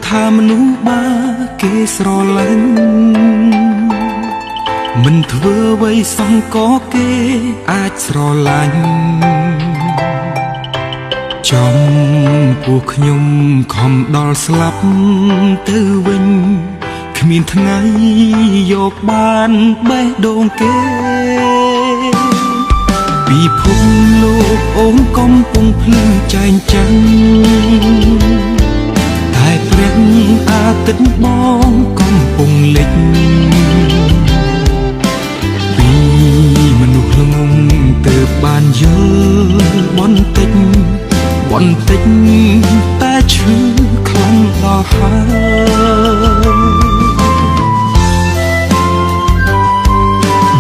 ថាមនុស្សបាគេស្រឡាញ់មិនធ្វើអ្វីសង្កគេអាចស្រឡាញ់ចំពោះខ្ញុំខំដល់ស្លាប់ទៅវិញគ្មានថ្ងៃយកបានបេះដូងគេពិភពលោកអូនកំពុងភ្លឺចែងចាំងតែព្រះអាទិត្យបងកំពុងលិចពីមនុស្សល្ងងទើបបានយល់បន្តិចបន្តិចតែឈឺខ្លាំងដល់ហើយ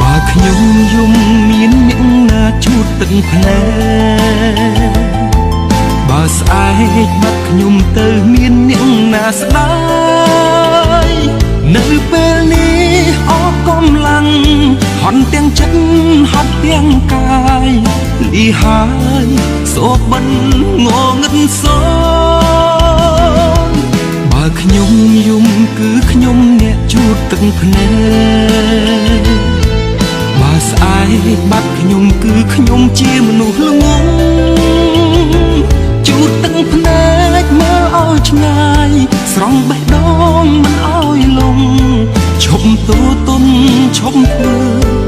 បើខ្ញុំយំមានអ្នកណាជូតទឹកភ្នែកបើស្អែកបាត់ខ្ញុំទៅមានអ្នកណាស្ដាយនៅពេលនេះអស់កម្លាំងហត់ទាំងចិត្តហត់ទាំងកាយលីហើយសូបិនងងឹតសូនបើខ្ញុំយំគឺខ្ញុំអ្នកជូតទឹកភ្នែកបើស្អែកបាត់ខ្ញុំគឺខ្ញុំជាមនុស្សល្ងងជូតទឹកភ្នែកមើលឲ្យឆ្ងាយស្រង់បេះដូងមិនឲ្យលងឈប់ទូទុនឈប់ធ្វើ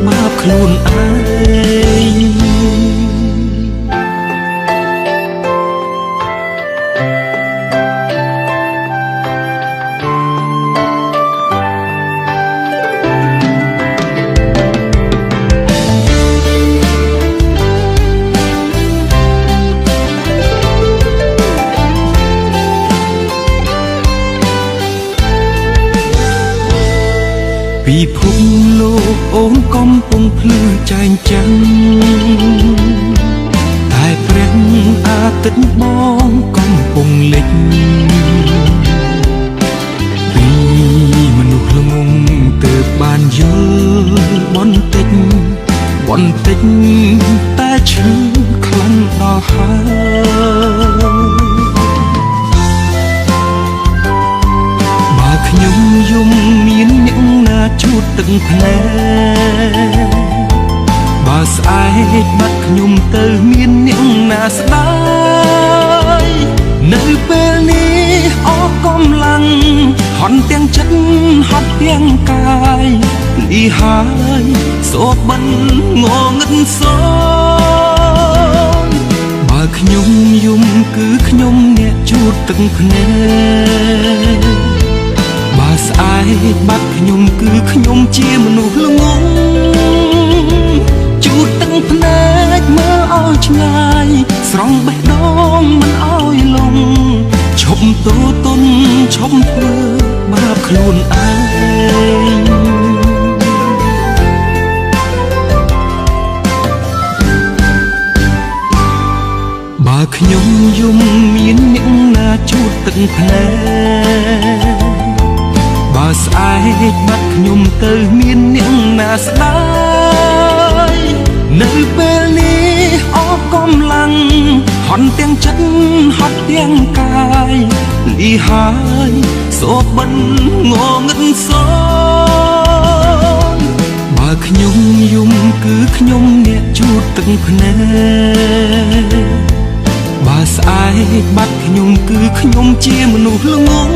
បាបខ្លួនឯងពិភពលោកអូនកំពុងភ្លឺចែងចាំងតែព្រះអាទិត្យបងកំពុងលិចពីមនុស្សល្ងងទើបបានយល់បន្តិចបន្តិចតែឈឺខ្លាំងដល់ហើយបើខ្ញុំយំមានអ្នកណាជូតទឹកភ្នែកបើស្អែកបាត់ខ្ញុំទៅមានអ្នកណាស្ដាយនៅពេលនេះអស់កម្លាំងហត់ទាំងចិត្តហត់ទាំងកាយលីហើយសូបិនងងឹតសូនបើខ្ញុំយំគឺខ្ញុំអ្នកជូតទឹកភ្នែកបើស្អែកបាត់ខ្ញុំគឺខ្ញុំជាមនុស្សល្ងងជូតទឹកភ្នែកមើលឲ្យឆ្ងាយស្រង់បេះដូងមិនឲ្យលងឈប់ទូទុនឈប់ធ្វើបាបខ្លួនឯងបើខ្ញុំយំមានអ្នកណាជូតទឹកភ្នែកបើស្អែកបាត់ខ្ញុំទៅមានអ្នកណាស្ដាយនៅពេលនេះអស់កម្លាំងហត់ទាំងចិត្តហត់ទាំងកាយលីហើយសូបិនងងឹតសូនបើខ្ញុំយំគឺខ្ញុំអ្នកជូតទឹកភ្នែកបើស្អែកបាត់ខ្ញុំគឺខ្ញុំជាមនុស្សល្ងង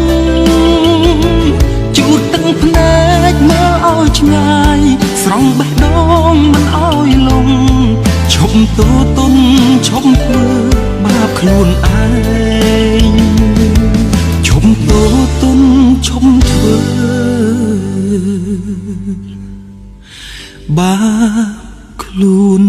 ជូតទឹកភ្នែកមើលឲ្យឆ្ងាយស្រង់បេះដូងមិនឲ្យលងឈប់ទូទុនឈប់ធ្វើបាបខ្លួនឯងឈប់ទូទុនឈប់ធ្វើបាបខ្លួន